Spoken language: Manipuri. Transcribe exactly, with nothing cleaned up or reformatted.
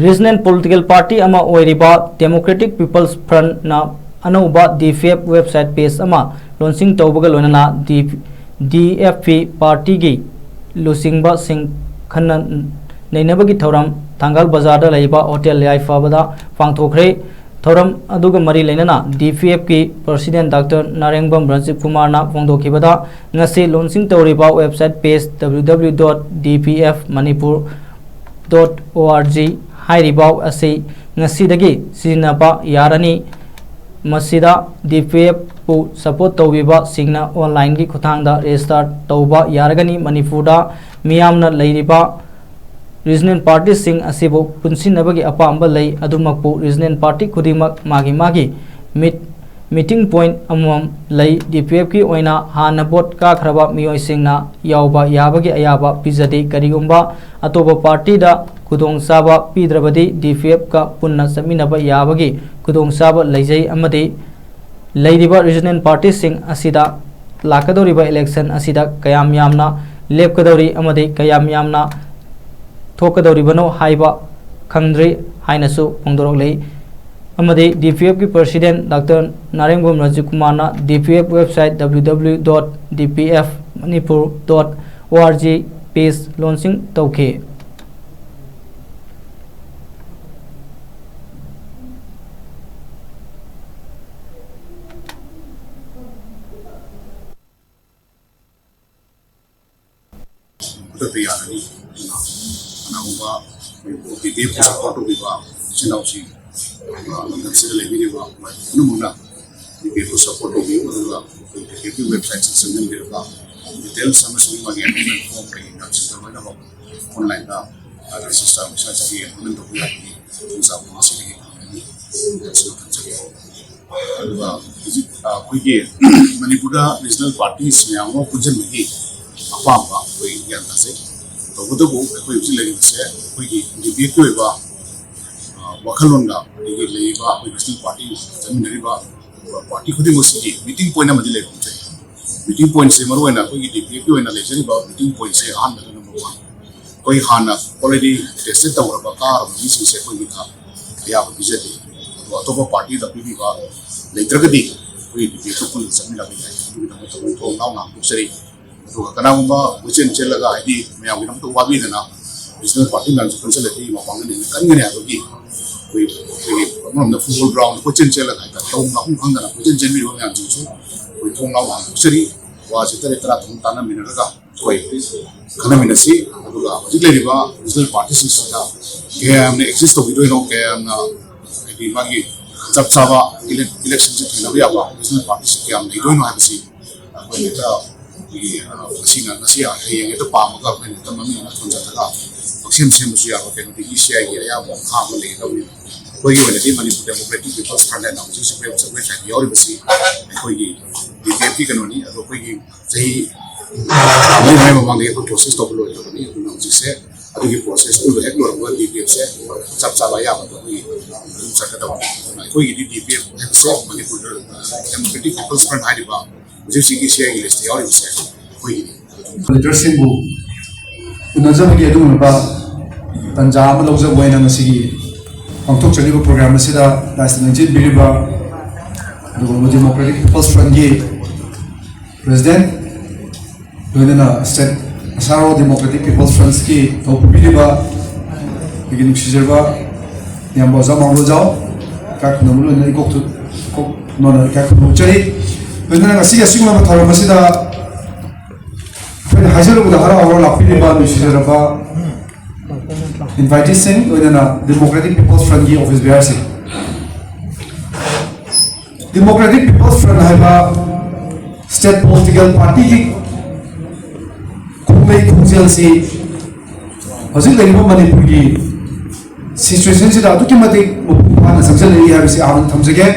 Regional political party ꯑꯃ ꯑꯣꯏꯔꯤꯕ Democratic People's Frontꯅ ꯑꯅꯧꯕ D P F website page ꯑꯃ launching ꯇꯧꯕꯒ ꯂꯣꯏꯅꯅ D-, D F P partyꯒꯤ ꯂꯨꯆꯤꯡꯕꯁꯤꯡ ꯈꯟꯅ ꯅꯩꯅꯕꯒꯤ ꯊꯧꯔꯝ ꯊꯪꯒꯥꯜ ꯕꯖꯥꯔꯗ ꯂꯩꯕ ꯍꯣꯇꯦꯜ ꯌꯥꯏꯐꯕꯗ ꯄꯥꯡꯊꯣꯛꯈ꯭ꯔꯦ꯫ ꯊꯧꯔꯝ ꯑꯗꯨꯒ ꯃꯔꯤ ꯂꯩꯅꯅ D P Fꯀꯤ President Doctor ꯅꯥꯔꯦꯡꯕꯝ ꯔꯟꯖꯤꯠ ꯀꯨꯃꯥꯔꯅ ꯐꯣꯡꯗꯣꯛꯈꯤꯕꯗ, ꯉꯁꯤ launching ꯇꯧꯔꯤꯕ website page W W W dot D P F Manipur dot org ꯍꯥꯏꯔꯤꯕ ꯑꯁꯤ ꯉꯁꯤꯗꯒꯤ ꯁꯤꯖꯤꯟꯅꯕ ꯌꯥꯔꯅꯤ꯫ ꯃꯁꯤꯗ D P Fꯄꯨ support ꯇꯧꯕꯤꯕꯁꯤꯡꯅ onlineꯒꯤ ꯈꯨꯠꯊꯥꯡꯗ register ꯇꯧꯕ ꯌꯥꯔꯒꯅꯤ꯫ ꯃꯅꯤꯄꯨꯔꯗ ꯃꯤꯌꯥꯝꯅ ꯂꯩꯔꯤꯕ regional partyꯁꯤꯡ ꯑꯁꯤꯕꯨ ꯄꯨꯟꯁꯤꯟꯅꯕꯒꯤ ꯑꯄꯥꯝꯕ ꯂꯩ꯫ ꯑꯗꯨꯃꯛꯄꯨ regional party ꯈꯨꯗꯤꯡꯃꯛ ꯃꯥꯒꯤ ꯃꯥꯒꯤ meet-, meeting point ꯑꯃꯃꯝ ꯂꯩ꯫ D P Fꯀꯤ ꯑꯣꯏꯅ ꯍꯥꯟꯅ vote ꯀꯥꯈ꯭ꯔꯕ ꯃꯤꯑꯣꯏꯁꯤꯡꯅ ꯌꯥꯎꯕ ꯌꯥꯕꯒꯤ ꯑꯌꯥꯕ ꯄꯤꯖꯗꯦ꯫ ꯀꯔꯤꯒꯨꯝꯕ ꯑꯇꯣꯞꯄ partyꯗ ꯈꯨꯗꯣꯡꯆꯥꯕ ꯄꯤꯗ꯭ꯔꯕꯗꯤ D P Fꯀ ꯄꯨꯟꯅ ꯆꯠꯃꯤꯟꯅꯕ ꯌꯥꯕꯒꯤ ꯈꯨꯗꯣꯡꯆꯥꯕ ꯂꯩꯖꯩ ꯑꯃꯗꯤ ꯂꯩꯔꯤꯕ regional partyꯁꯤꯡ ꯑꯁꯤꯗ ꯂꯥꯛꯀꯗꯧꯔꯤꯕ election ꯑꯁꯤꯗ ꯀꯌꯥꯝ ꯌꯥꯝꯅ ꯂꯦꯞꯀꯗꯧꯔꯤ ꯑꯃꯗꯤ ꯀꯌꯥꯝ ꯌꯥꯝꯅ ꯊꯣꯛꯀꯗꯧꯔꯤꯕꯅꯣ ꯍꯥꯏꯕ ꯈꯪꯗ꯭ꯔꯤ ꯍꯥꯏꯅꯁꯨ ꯐꯣꯡꯗꯣꯔꯛꯂꯤ꯫ ꯑꯃꯗꯤ D P Fꯀꯤ President Doctor ꯅꯥꯔꯦꯡꯕꯝ ꯔꯥꯖꯤꯕ ꯀꯨꯃꯥꯔꯅ D P F website W W W dot D P F Manipur dot org page launching ꯇꯧꯈꯤ꯫ ꯈꯨꯗꯛꯇ ꯌꯥꯔꯅꯤ꯫ ꯑꯗꯨꯅ ꯀꯅꯥꯒꯨꯝꯕ ꯑꯩꯈꯣꯏ ꯕꯤ ꯄꯤ ꯑꯦꯐ ꯁꯄꯣꯔꯠ ꯇꯧꯕꯤꯕ ꯏꯆꯤꯟ ꯏꯅꯥꯎꯁꯤꯡ, ꯑꯗꯨꯒ ꯂꯝꯗꯝꯁꯤꯗ ꯂꯩꯕꯤꯔꯤꯕ ꯄꯨꯝꯅꯃꯛꯅ ꯕꯤ ꯄꯤ ꯑꯦꯐ ꯁꯄꯣꯔꯠ ꯇꯧꯕꯤꯌꯨ꯫ ꯑꯗꯨꯒ ꯑꯩꯈꯣꯏ ꯕꯤ ꯄꯤ ꯑꯦꯐꯀꯤ ꯋꯦꯕꯁꯥꯏꯠꯁꯤꯗ ꯆꯪꯁꯤꯟꯕꯤꯔꯒ details ꯑꯃꯁꯨꯡ ꯃꯥꯒꯤ enrollment form ꯀꯩꯀꯩ ꯃꯌꯥꯝꯁꯤꯡꯗꯣ ꯂꯣꯏꯅꯃꯛ online register ꯄꯩꯁꯥ ꯆꯪꯉꯤ enrollment ꯇꯧꯕ ꯌꯥꯕꯒꯤ ꯈꯨꯗꯣꯡꯆꯥꯕ ꯉꯁꯤꯗꯒꯤ ꯐꯪꯒꯅꯤ꯫ ꯃꯁꯤꯃ ꯈꯪꯖꯒꯦ꯫ ꯑꯗꯨꯒ ꯍꯧꯖꯤꯛ, ꯑ, ꯑꯩꯈꯣꯏꯒꯤ ꯃꯅꯤꯄꯨꯔꯗ regional parties ꯃꯌꯥꯝ ꯑꯃ ꯄꯨꯟꯁꯤꯟꯕꯒꯤ ꯑꯄꯥꯝꯕ ꯑꯩꯈꯣꯏ ꯒ꯭ꯌꯥꯟ ꯇꯥꯖꯩ꯫ ꯇꯧꯕꯇꯕꯨ ꯑꯩꯈꯣꯏ ꯍꯧꯖꯤꯛ ꯂꯩꯔꯤꯕꯁꯦ ꯑꯩꯈꯣꯏꯒꯤ ꯗꯤ ꯄꯤ ꯑꯦꯐꯀꯤ ꯑꯣꯏꯕ, ꯑ, ꯋꯥꯈꯜꯂꯣꯟꯒ ꯑꯗꯒꯤ ꯂꯩꯔꯤꯕ ꯑꯩꯈꯣꯏ regional party ꯆꯠꯃꯤꯟꯅꯔꯤꯕ party ꯈꯨꯗꯤꯡꯃꯛꯁꯤꯒꯤ meeting point ꯑꯃꯗꯤ ꯂꯩꯕ ꯊꯣꯛꯆꯩ꯫ Meeting pointꯁꯦ ꯃꯔꯨꯑꯣꯏꯅ ꯑꯩꯈꯣꯏꯒꯤ ꯗꯤ ꯄꯤ ꯑꯦꯐꯀꯤ ꯑꯣꯏꯅ ꯂꯩꯖꯔꯤꯕ meeting pointꯁꯦ ꯑꯍꯥꯟꯕꯗ number one ꯑꯩꯈꯣꯏ ꯍꯥꯟꯅ already tested ꯇꯧꯔꯕ ꯀꯥꯔꯕ ꯃꯤꯁꯤꯡꯁꯦ ꯑꯩꯈꯣꯏꯒꯤꯗ ꯑꯌꯥꯕ ꯄꯤꯖꯗꯦ꯫ ꯑꯗꯣ ꯑꯇꯣꯞꯄ ꯄꯥꯔꯇꯤꯗ ꯄꯤꯕꯤꯕ ꯂꯩꯇ꯭ꯔꯒꯗꯤ ꯑꯩꯈꯣꯏ ꯗꯤꯕꯦꯠꯇ ꯄꯨꯟꯅ ꯆꯠꯃꯤꯟꯅꯕ ꯌꯥꯏ꯫ ꯑꯗꯨꯒꯤꯗꯃꯛꯇ ꯑꯩꯈꯣꯏ ꯊꯣꯡ ꯅꯥꯎꯅ ꯍꯥꯡꯗꯣꯛꯆꯔꯤ꯫ ꯑꯗꯨꯒ ꯀꯅꯥꯒꯨꯝꯕ ꯀꯣꯏꯆꯦꯟ ꯆꯦꯜꯂꯒ, ꯍꯥꯏꯗꯤ, ꯃꯌꯥꯝꯒꯤꯗꯃꯛꯇ ꯋꯥꯕꯤꯗꯅ ꯔꯤꯖꯅꯦꯜ ꯄꯥꯔꯇꯤ ꯃꯌꯥꯝꯁꯨ ꯄꯨꯟꯁꯤꯜꯂꯗꯤ ꯃꯄꯥꯡꯒꯜ ꯍꯦꯟꯅ ꯀꯟꯒꯅꯤ ꯍꯥꯏꯕꯒꯤ ꯑꯩꯈꯣꯏ, ꯑꯩꯈꯣꯏꯒꯤ ꯑꯃꯔꯣꯝꯗ ꯐꯨꯠꯕꯣꯜ ꯒ꯭ꯔꯥꯎꯟꯗ ꯀꯣꯏꯆꯦꯟ ꯆꯦꯜꯂꯒ ꯍꯥꯏꯇꯥꯔꯦ, ꯇꯧꯐꯝ ꯂꯥꯛꯐꯝ ꯈꯪꯗꯅ ꯀꯣꯏꯆꯦꯟ ꯆꯦꯟꯕꯤꯕ ꯃꯌꯥꯝꯁꯤꯡꯁꯨ ꯑꯩꯈꯣꯏ ꯊꯣꯡ ꯅꯥꯎꯅ ꯍꯥꯡꯗꯣꯛꯆꯔꯤ꯫ ꯋꯥꯁꯦ ꯇꯔꯦꯠ ꯇꯔꯥ ꯇꯔꯨꯛ ꯇꯥꯟꯅꯃꯤꯟꯅꯔꯒ ꯑꯩꯈꯣꯏ ꯈꯟꯅꯃꯤꯟꯅꯁꯤ꯫ ꯑꯗꯨꯒ ꯍꯧꯖꯤꯛ ꯂꯩꯔꯤꯕ ꯔꯤꯖꯅꯦꯜ ꯄꯥꯔꯇꯤꯁꯤꯡꯁꯤꯗ ꯀꯌꯥꯝꯅ ꯑꯦꯛꯖꯤꯁ ꯇꯧꯕꯤꯗꯣꯏꯅꯣ, ꯀꯌꯥꯝꯅ, ꯍꯥꯏꯗꯤ, ꯃꯥꯒꯤ ꯆꯞ ꯆꯥꯕ ꯏꯂꯦꯛ-, ꯏꯂꯦꯛꯁꯟꯁꯦ ꯊꯦꯡꯅꯕ ꯌꯥꯕ ꯔꯤꯖꯅꯦꯜ ꯄꯥꯔꯇꯤꯁꯤꯡ ꯀꯌꯥꯝ ꯂꯩꯗꯣꯏꯅꯣ ꯍꯥꯏꯕꯁꯤ ꯑꯩꯈꯣꯏ ꯍꯦꯛꯇ, ꯑꯩꯈꯣꯏꯒꯤ, ꯑ, ꯉꯁꯤꯅ, ꯉꯁꯤ ꯍꯌꯦꯡ ꯍꯦꯛꯇ ꯄꯥꯝꯃꯒ ꯑꯩꯈꯣꯏꯅ ꯍꯦꯛꯇ ꯃꯃꯤꯡ ꯑꯃ ꯊꯣꯟꯖꯜꯂꯒ ꯄꯪꯁꯦꯝ ꯁꯦꯝꯕꯁꯨ ꯌꯥꯕ, ꯀꯩꯅꯣꯗꯤ ꯏ ꯁꯤ ꯑꯥꯏꯒꯤ ꯑꯌꯥꯕ ꯃꯈꯥ ꯑꯃ ꯂꯩꯒꯗꯕꯅꯤꯅ, ꯑꯩꯈꯣꯏꯒꯤ ꯑꯣꯏꯅꯗꯤ ꯃꯅꯤꯄꯨꯔ ꯗꯦꯃꯣꯀ꯭ꯔꯦꯇꯤꯛ ꯄꯤꯄꯜꯁ ꯐ꯭ꯔꯟꯠ ꯍꯥꯏꯅ ꯍꯧꯖꯤꯛ ꯍꯧꯖꯤꯛ ꯑꯩꯈꯣꯏ ꯁꯥꯏꯠ ꯌꯥꯎꯔꯤꯕꯁꯤ ꯑꯩꯈꯣꯏꯒꯤ ꯕꯤ ꯄꯤ ꯑꯦꯐꯀꯤ ꯀꯩꯅꯣꯅꯤ꯫ ꯑꯗꯣ ꯑꯩꯈꯣꯏꯒꯤ ꯆꯍꯤ ꯃꯔꯤ ꯃꯉꯥꯒꯤ ꯃꯃꯥꯡꯗꯒꯤ ꯑꯩꯈꯣꯏ ꯄ꯭ꯔꯣꯁꯦꯁ ꯇꯧꯕ ꯂꯣꯏꯈ꯭ꯔꯕꯅꯤ꯫ ꯑꯗꯨꯅ ꯍꯧꯖꯤꯛꯁꯦ ꯑꯗꯨꯒꯤ ꯄ꯭ꯔꯣꯁꯦꯁꯇꯨ ꯍꯦꯛ ꯂꯣꯏꯔꯛꯄꯒ ꯕꯤ ꯄꯤ ꯑꯦꯐꯁꯦ ꯆꯞ ꯆꯥꯕ ꯑꯌꯥꯕꯗꯣ ꯑꯩꯈꯣꯏꯒꯤ ꯑꯗꯨꯝ ꯆꯠꯀꯗꯕꯅꯤ꯫ ꯑꯗꯨꯅ ꯑꯩꯈꯣꯏꯒꯤꯗꯤ ꯕꯤ ꯄꯤ ꯑꯦꯐ ꯍꯥꯏꯕꯁꯦ ꯃꯅꯤꯄꯨꯔꯗ ꯗꯦꯃꯣꯀ꯭ꯔꯦꯇꯤꯛ ꯄꯤꯄꯜꯁ ꯐ꯭ꯔꯟꯠ ꯍꯥꯏꯔꯤꯕ ꯍꯧꯖꯤꯛ ꯍꯧꯖꯤꯛ ꯏ ꯁꯤ ꯑꯥꯏꯒꯤ ꯂꯤꯁꯇ ꯌꯥꯎꯔꯤꯕꯁꯦ ꯑꯩꯈꯣꯏꯒꯤꯅꯤ꯫ ꯂꯤꯗꯔꯁꯤꯡꯕꯨ ꯎꯅꯖꯕꯒꯤ ꯑꯗꯨꯒꯨꯝꯂꯕ ꯇꯥꯟꯖꯥ ꯑꯃ ꯂꯧꯖꯕ ꯑꯣꯏꯅ ꯉꯁꯤꯒꯤ ꯄꯥꯡꯊꯣꯛꯆꯔꯤꯕ ꯄ꯭ꯔꯣꯒ꯭ꯔꯥꯝ ꯑꯁꯤꯗ ꯂꯥꯏꯁꯦꯟꯁ ꯂꯦꯡꯖꯤꯟꯕꯤꯔꯤꯕ ꯑꯗꯨꯒꯨꯝꯂꯕ ꯗꯦꯃꯣꯀ꯭ꯔꯦꯇꯤꯛ ꯄꯤꯄꯜꯁ ꯐ꯭ꯔꯟꯠꯀꯤ ꯄ꯭ꯔꯦꯁꯤꯗꯦꯟꯠ, ꯂꯣꯏꯅꯅ ꯁ꯭ꯇꯦꯠ ꯑꯁꯥꯔꯣ ꯗꯦꯃꯣꯀ꯭ꯔꯦꯇꯤꯛ ꯄꯤꯄꯜꯁ ꯐ꯭ꯔꯟꯠꯀꯤ ꯊꯧ ꯄꯨꯕꯤꯔꯤꯕ ꯑꯩꯒꯤ ꯅꯨꯡꯁꯤꯖꯔꯕ ꯏꯌꯥꯝꯕ ꯑꯣꯖꯥ ꯃꯥꯡꯒꯣꯜꯖꯥꯎ, ꯏꯀꯥꯏ ꯈꯨꯝꯅꯕ ꯂꯣꯏꯅꯅ ꯏꯀꯣꯛ ꯊꯨ-, ꯏꯀꯣꯛ ꯅꯣꯟꯅ ꯏꯀꯥꯏ ꯈꯨꯝꯅꯕ ꯎꯠꯆꯔꯤ꯫ ꯂꯣꯏꯅꯅ ꯉꯁꯤꯒꯤ ꯑꯁꯤꯒꯨꯝꯂꯕ ꯊꯧꯔꯝ ꯑꯁꯤꯗ ꯑꯩꯈꯣꯏꯅ ꯍꯥꯏꯖꯔꯨꯕꯗ ꯍꯔꯥꯎ ꯍꯔꯥꯎ ꯂꯥꯛꯄꯤꯔꯤꯕ ꯅꯨꯡꯁꯤꯖꯔꯕ ꯏꯟꯚꯥꯏꯇꯤꯁꯁꯤꯡ, ꯂꯣꯏꯅꯅ ꯗꯦꯃꯣꯀ꯭ꯔꯦꯇꯤꯛ ꯄꯤꯄꯜꯁ ꯐ꯭ꯔꯟꯠꯀꯤ ꯑꯣꯐꯤꯁ ꯕꯤꯌꯥꯔꯁꯤꯡ꯫ ꯗꯦꯃꯣꯀ꯭ꯔꯦꯇꯤꯛ ꯄꯤꯄꯜꯁ ꯐ꯭ꯔꯟꯠ ꯍꯥꯏꯕ ꯁ꯭ꯇꯦꯠ ꯄꯣꯂꯤꯇꯤꯀꯦꯜ ꯄꯥꯔꯇꯤꯒꯤ ꯈꯣꯡꯂꯩ ꯈꯣꯡꯖꯦꯜꯁꯤ ꯍꯧꯖꯤꯛ ꯂꯩꯔꯤꯕ ꯃꯅꯤꯄꯨꯔꯒꯤ ꯁꯤꯆꯨꯋꯦꯁꯟꯁꯤꯗ ꯑꯗꯨꯛꯀꯤ ꯃꯇꯤꯛ ꯃꯄꯨꯡ ꯐꯥꯅ ꯆꯪꯁꯤꯜꯂꯛꯏ ꯍꯥꯏꯕꯁꯤ ꯑꯍꯥꯟꯕ ꯊꯝꯖꯒꯦ꯫